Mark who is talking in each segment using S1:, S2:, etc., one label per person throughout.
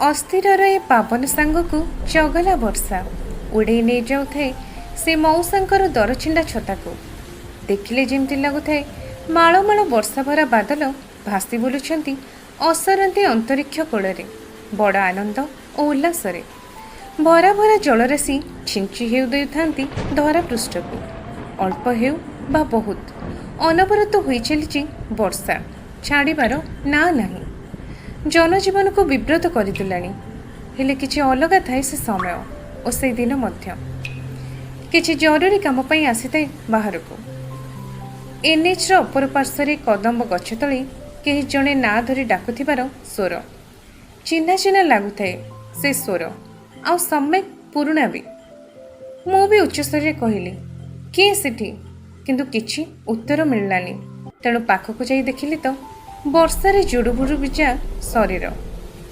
S1: ଅସ୍ଥିରର ଏ ପାବନ ସାଙ୍ଗକୁ ଚଗଲା ବର୍ଷା ଉଡ଼େଇ ନେଇଯାଉଥାଏ ସେ ମଉସାଙ୍କର ଦରଛିଣ୍ଡା ଛତାକୁ। ଦେଖିଲେ ଯେମିତି ଲାଗୁଥାଏ ମାଳ ମାଳ ବର୍ଷା ଭରା ବାଦଲ ଭାସି ବୁଲୁଛନ୍ତି ଅସରନ୍ତି ଅନ୍ତରୀକ୍ଷ କୋଳରେ, ବଡ଼ ଆନନ୍ଦ ଓ ଉଲ୍ଲାସରେ। ଭରା ଭରା ଜଳରାଶି ଛିଞ୍ଚି ହେଉ ଦେଉଥାନ୍ତି ଧରା ପୃଷ୍ଠକୁ। ଅଳ୍ପ ହେଉ ବା ବହୁତ, ଅନବରତ ହୋଇ ଚାଲିଛି ବର୍ଷା, ଛାଡ଼ିବାର ନାଁ ନାହିଁ। ଜନଜୀବନକୁ ବିବ୍ରତ କରିଦେଲାଣି। ହେଲେ କିଛି ଅଲଗା ଥାଏ ସେ ସମୟ ଓ ସେଇ ଦିନ ମଧ୍ୟ। କିଛି ଜରୁରୀ କାମ ପାଇଁ ଆସିଥାଏ ବାହାରକୁ। ଏନ୍ଏଚ୍ର ଅପର ପାର୍ଶ୍ୱରେ କଦମ୍ବ ଗଛ ତଳେ କେହି ଜଣେ ନାଁ ଧରି ଡାକୁଥିବାର ସ୍ୱର। ଚିହ୍ନା ଚିହ୍ନା ଲାଗୁଥାଏ ସେ ସ୍ୱର, ଆଉ ସମ୍ୟକ ପୁରୁଣା ବି। ମୁଁ ବି ଉଚ୍ଚସ୍ୱରରେ କହିଲି, "କିଏ ସେଠି?" କିନ୍ତୁ କିଛି ଉତ୍ତର ମିଳିଲାନି। ତେଣୁ ପାଖକୁ ଯାଇ ଦେଖିଲି ତ ବର୍ଷାରେ ଜୁଡ଼ୁବୁଡ଼ୁ ଭିଜା ଶରୀର।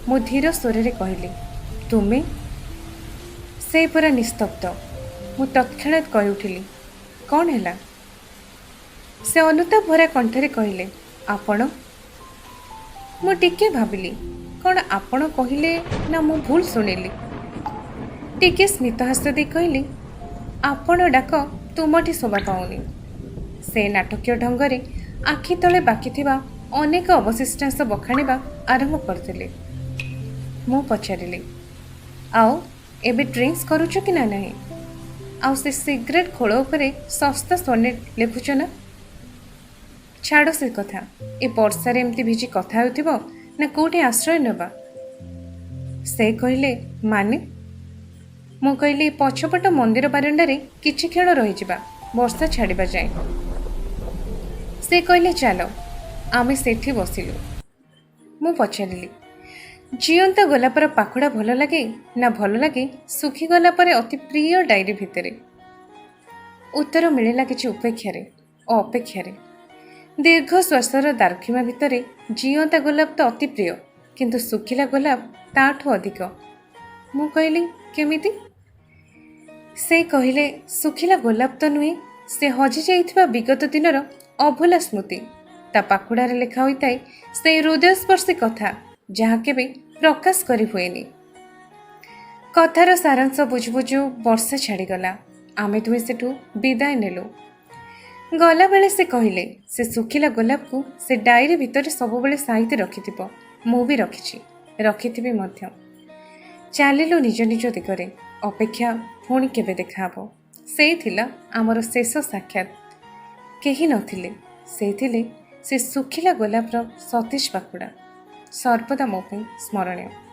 S1: ମୁଁ ଧୀର ସ୍ୱରରେ କହିଲି, "ତୁମେ?" ସେ ପୁରା ନିସ୍ତବ୍ଧ। ମୁଁ ତତ୍କ୍ଷଣାତ୍ କହି ଉଠିଲି, "କ'ଣ ହେଲା?" ସେ ଅନୁତାପ ଭରା କଣ୍ଠରେ କହିଲେ, "ଆପଣ?" ମୁଁ ଟିକେ ଭାବିଲି, କ'ଣ ଆପଣ କହିଲେ ନା ମୁଁ ଭୁଲ ଶୁଣିଲି? ଟିକେ ସ୍ମିତହାସ୍ୟ ଦେଇ କହିଲି, "ଆପଣ ଡାକ ତୁମଠି ଶୋଭା ପାଉନି।" ସେ ନାଟକୀୟ ଢଙ୍ଗରେ ଆଖି ତଳେ ବାକି ଥିବା ଅନେକ ଅବଶିଷ୍ଟାଂଶ ବଖାଣିବା ଆରମ୍ଭ କରିଦେଲେ। ମୁଁ ପଚାରିଲି, "ଆଉ ଏବେ ଡ୍ରିଙ୍କସ୍ କରୁଛ କି ନା ନାହିଁ? ଆଉ ସେ ସିଗାରେଟ୍ ଖୋଳ ଉପରେ ଶସ୍ତା ସନେଟ୍ ଲେଖୁଛ ନା? ଛାଡ଼ ସେ କଥା, ଏ ବର୍ଷାରେ ଏମିତି ଭିଜି କଥା ହେଉଥିବ ନା କେଉଁଠି ଆଶ୍ରୟ ନେବା?" ସେ କହିଲେ, "ମାନେ?" ମୁଁ କହିଲି, "ପଛପଟ ମନ୍ଦିର ବାରଣ୍ଡାରେ କିଛି କ୍ଷଣ ରହିଯିବା ବର୍ଷା ଛାଡ଼ିବା ଯାଏଁ।" ସେ କହିଲେ, "ଚାଲ।" ଆମେ ସେଠି ବସିଲୁ। ମୁଁ ପଚାରିଲି, "ଜିଅନ୍ତା ଗୋଲାପର ପାଖୁଡ଼ା ଭଲ ଲାଗେ ନା ଭଲ ଲାଗେ ଶୁଖିଗଲା ପରେ ଅତି ପ୍ରିୟ ଡାଏରୀ ଭିତରେ?" ଉତ୍ତର ମିଳିଲା କିଛି ଉପେକ୍ଷାରେ ଓ ଅପେକ୍ଷାରେ। ଦୀର୍ଘ ଶ୍ୱାସର ଦାର୍ଘିମା ଭିତରେ, "ଜିଅନ୍ତା ଗୋଲାପ ତ ଅତି ପ୍ରିୟ, କିନ୍ତୁ ଶୁଖିଲା ଗୋଲାପ ତାଠୁ ଅଧିକ।" ମୁଁ କହିଲି, "କେମିତି?" ସେ କହିଲେ, "ଶୁଖିଲା ଗୋଲାପ ତ ନୁହେଁ, ସେ ହଜି ଯାଇଥିବା ବିଗତ ଦିନର ଅଭୁଲା ସ୍ମୃତି। ତା ପାଖୁଡ଼ାରେ ଲେଖା ହୋଇଥାଏ ସେଇ ହୃଦୟସ୍ପର୍ଶୀ କଥା, ଯାହା କେବେ ପ୍ରକାଶ କରି ହୁଏନି।" କଥାର ସାରାଂଶ ବୁଝୁ ବୁଝୁ ବର୍ଷା ଛାଡ଼ିଗଲା। ଆମେ ଦୁହେଁ ସେଠୁ ବିଦାୟ ନେଲୁ। ଗଲାବେଳେ ସେ କହିଲେ, ସେ ଶୁଖିଲା ଗୋଲାପକୁ ସେ ଡାଏରୀ ଭିତରେ ସବୁବେଳେ ସାଇତି ରଖିଥିବ। ମୁଁ ବି ରଖିଛି, ରଖିଥିବି ମଧ୍ୟ। ଚାଲିଲୁ ନିଜ ନିଜ ଦିଗରେ। ଅପେକ୍ଷା, ପୁଣି କେବେ ଦେଖାହେବ। ସେଇ ଥିଲା ଆମର ଶେଷ ସାକ୍ଷାତ। କେହି ନଥିଲେ, ସେ ଥିଲେ ସେ ଶୁଖିଲା ଗୋଲାପର ସତେଜ ପାଖୁଡ଼ା, ସର୍ବଦା ମୋ ପାଇଁ ସ୍ମରଣୀୟ।